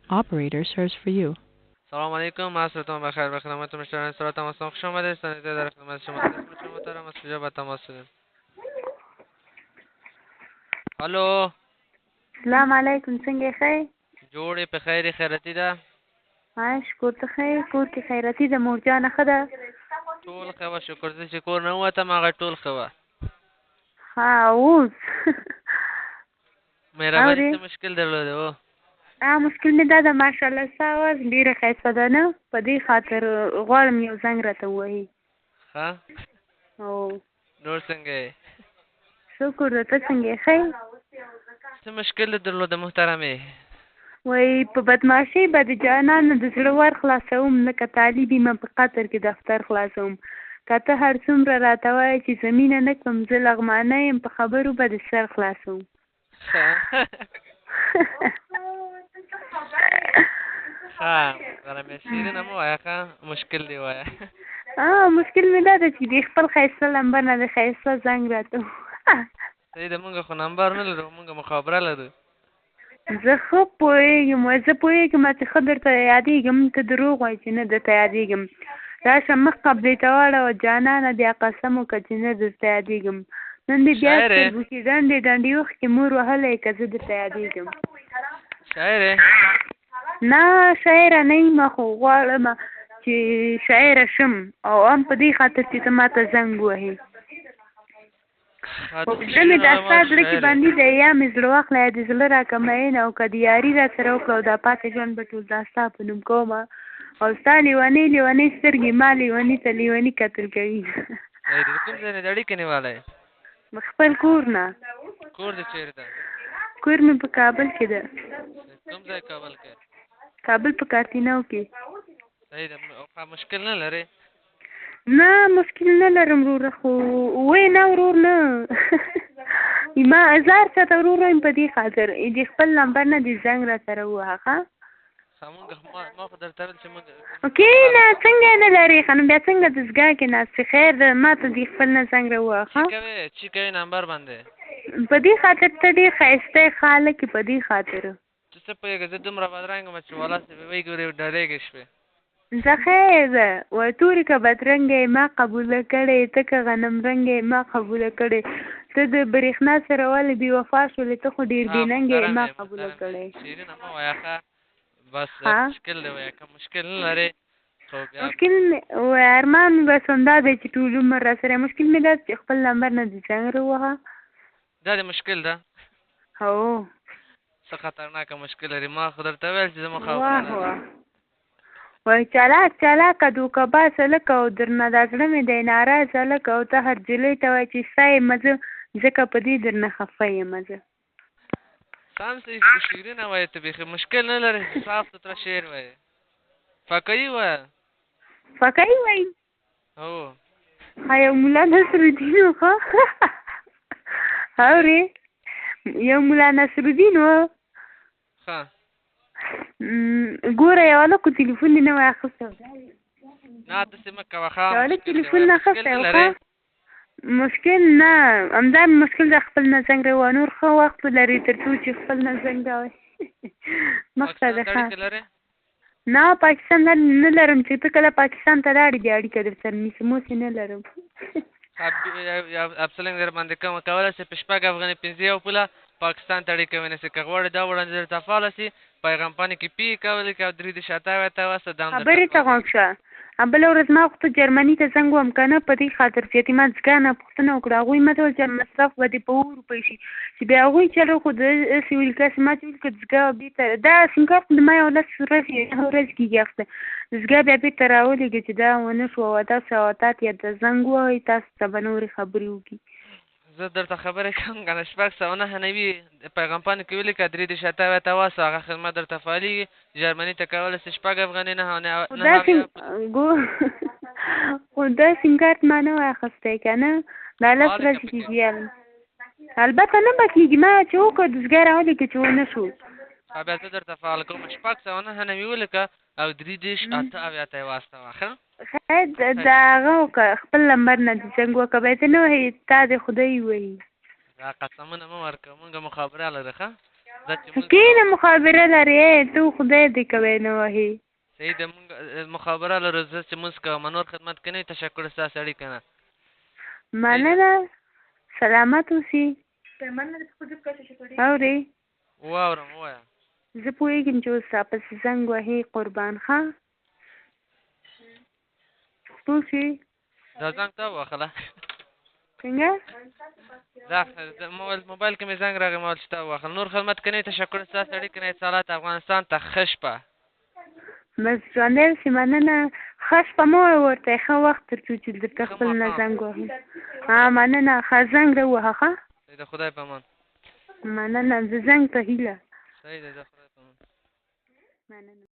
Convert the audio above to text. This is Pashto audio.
Operator serves for you. سلام علیکم، عصرتان بخیر، به خدمت مشتریان سرا تماس خوش آمدید. سنیده در خدمت شما هستم. شما محترم از کجا به تماس شدیم؟ الو. سلام علیکم، څنګه یې؟ ښه یې؟ جوړې په خیر خیرتی ده؟ ها شکر، ته ښه یې؟ کور کې خیرتي ده؟ مور جانه ښه ده؟ ټول ښه وه شکر. زه چې کور نه ووتم هغه ټول ښه وه. ها اوس مهرباني. اورې؟ څه مشکل درلوده و؟ مشکل مې دا ده، ماشاءالله ستا اواز ډېره ښایسته ده، نه په دې خاطر غواړم یو زنګ راته ووهې. ښه. او نور څنګه یې؟ شکر ده، ته څنګه یې؟ ښه یې؟ څه مشکل دې درلوده محترمې؟ وایي په بدمعاشۍ به د جانانو د زړه ور خلاصوم، لکه طالب یمه په قطر کې دفتر خلاصوم. که ته هر څومره راته وایې چې زه مینه نه کوم، زه لغمانه یم، په خبرو به د سر خلاصوم. ښه ښه محترمې، شعرونه مه وایه، ښه مشکل دې وایه. مشکل مې دا ده چې د خپل ښایسته لمبر نه د ښایسته زنګ راته ووهه. صحیح ده، مونږ خو نمبر نه لرو، مونږ مخابره لرو. زه ښه پوهېږم، زه پوهېږم چې ښه درته یادېږم، ته دروغ وایې چې نه درته یادېږم. راشه مخ قبلې ته واړوه جانانه، بیا قسم وکړه چې نه درته یادېږم. نن دې بیا شاعرې؟ سترګو کې ډنډې ډنډې اوښکې مور وهلی، که زه درته یادېږم. شاعرې؟ نه، شاعره نه یم، خو غواړم چې شاعره شم، او هم په دې خاطر چې ته ماته زنګ ووهې. ښه خو ته زړه مې شعرونه دا وایه ستا زړه کې شاعرې. بندي دی، یا مې زړه واخله یا دې زړه راکړه مئینه، او که د یاري راسره وکړه او دا پاتې ژوند به ټول دا ستا په نوم کومه، او ستا لیونۍ لیونۍ سترګې ما لیوني ته لیوني قتل کوي. صحیح ده، د کوم ځای نه د اړیکې نیولی؟ خپل کور نه. کور دې چېرې ده؟ کور مې په کابل کې ده. کوم ځای کابل کې؟ کابل په کارتینو کې. صحیح ده، ښه مشکل نه لرې؟ نه، مشکل نه لرم وروره، خو وې نه ورور نه، ما هزار چاته ورور وایم، په دې خاطر د خپل نمبر نه دې زنګ راسره ووهه. ښه. ښه، مونږ ما خو درته ویل چې مونږ کښېنه، څنګه نه لرې؟ ښه نو بیا څنګه دستګاه کې ناست یې؟ خیر ده، ما ته دې خپل نه زنګ راووهه. چی ښه. کوې، چی کوې نمبر باندې؟ په دې خاطر ته ډېر ښایسته یې، ښه هلک یې، په دې خاطر. ته څه پوهېږې، زه دومره بدرنګ یم چې والا صاحب یې وګوري ډارېږي شوې. زه خیر ده. وایي تورې که بدرنګه یې ما قبوله کړې، ته که غنم رنګه یې ما قبوله کړې، ته د برېښنا سره ولې بې وفا شولې، ته خو ډېر ښه بې ننګه یې ما محترمې قبوله محترمې کړې. شعرونه مه وایه، ښه بس. ها. مشکل دی وایه، که مشکل نه لرې خو بیا. مشکل مې وایي ارمان مې بس همدا دی چې ټول عمر راسره یې. مشکل مې دا دی چې خپل نمبر نه دې زنګ راووهه. دا دې مشکل ده؟ هو. څه خطرناکه مشکل لري، ما خو درته ویل چې زه مخابره واه لرم. واه، وایي چالاک چالاکه دوکه باز هلکه، او درنه دا زړه مې دی ناراض هلکه، او ته هر جلۍ ته وایې چې ستا یمه زه، ځکه په دې درنه خفه یمه زه. سم صحیح شعرونه وایې ته، بیخي مشکل نه لرې، صاف سوتره شعر وایې، فقهي وایه. فقهي وایي؟ هو. ها، یو ملا نصرالدین و، ښه اورې؟ یو ملا نصرالدین و. ښه. ګوره یو هلک خو تلیفون دې نه وای اخیستی. نه، داسې مه کوه، ښه یو هلک مشکل دی تلیفون وایه، نه مشکل اخیستی نه و. لرې؟ ښه مشکل نه، همدا مې مشکل ده، خپل نه زنګ راووهه. نور ښه وخت ولرې تر څو چې خپل نه زنګ راوهې. مخته پاکستان ده. ته ښه. اړیکه لرې؟ نه، پاکستان ته نه لرم. چې ته کله پاکستان ته لاړې بیا اړیکه درسره نیسم، اوس یې نه لرم. افسلنګ در باندې کوم، کولی شې په 6 افغانۍ 5 یو پوله پاکستان ته اړیکه ونیسې. که غواړې دا وړاندې درته فعاله سي، پیغام پاڼې کې پی کولی که 3 د شاته وایه ته وسه دام درته خبرې ته فعالېږي. غوږ شه. بله ورځ ما غوښتل جرمني ته زنګ ووهم که نه، په دې خاطر چې ما دستګاه نه پوښتنه وکړه، هغوی ما ته وویل چې مصرف به دې په 7 روپۍ شي، چې بیا هغوی چل وښود داسې ویل کاسې ما چې ویل که دستګاه بېرته دا سیم کارت د ما یو لس ورځې 9 ورځې کېږي اخیستی، دستګاه بیا بېرته راولېږه چې دا ونه شو، او تاسو او تا ته یا ته زنګ ووهئ، تاسو ته به نورې خبرې وکړي. زه درته خبرې کوم که نه، 699 پیغام پاڼې کې ولیکه 3 د شاته وایه ته واسه، هغه خدمت درته فعالېږي. جرمني ته کولی شې 6 افغانۍ نه خو نه دا سیم اویا پوله. ګو خو دا سیم کارت ما نه وای اخیستی که نه، دا لس فعاله که ورځې پکې. کېږي. البته نه به کېږي، ما چې وکړ دستګاه راولېږه چې ونه شو. ښه، بیا زه درته فعال کوم، 699 ولیکه او 33 78 ته یې واستوه. ښه. خیر دا هغه وکړه، خپل نمبر نه دې زنګ وکړه، بیا ته نه وهې، تا دې خدای وهي. دا قسمونه مه ورکوه، مونږ مخابره لرو. ښه. زه چې مونځ کینه کوم. مخابره لرې ته خدای دې کوي نه وهې. صحیح ده، مونږ مخابره لرو. زه چې مونځ کوم، نور خدمت کنه. تشکر ستاسو اړیکه نه. صحیح ده. مننه، سلامت اوسې. اورې؟ واورم، ووایه. زه پوهېږم چې اوس راپسې زنګ وهې قربان. ښه پوه شوې؟ دا زنګ تا واخله. څنګه؟ دا موبایل کې مې زنګ راغی، ما ویل چې تا واخله. نور خدمت کنه. تشکر ستاسو اړیکه نه. اتصالات افغانستان ته ښه شپه. بس ژوندی اوسې، مننه. ښه شپه مه وایه ورته، ښه وخت تر څو چې درته ښه خپل نه ماښام. زنګ وهم. ها مننه، ښه زنګ راووهه. ښه صحیح ده، خدای په امان. مننه، د زنګ په هیله. صحیح ده، د خدای په امان. مننه.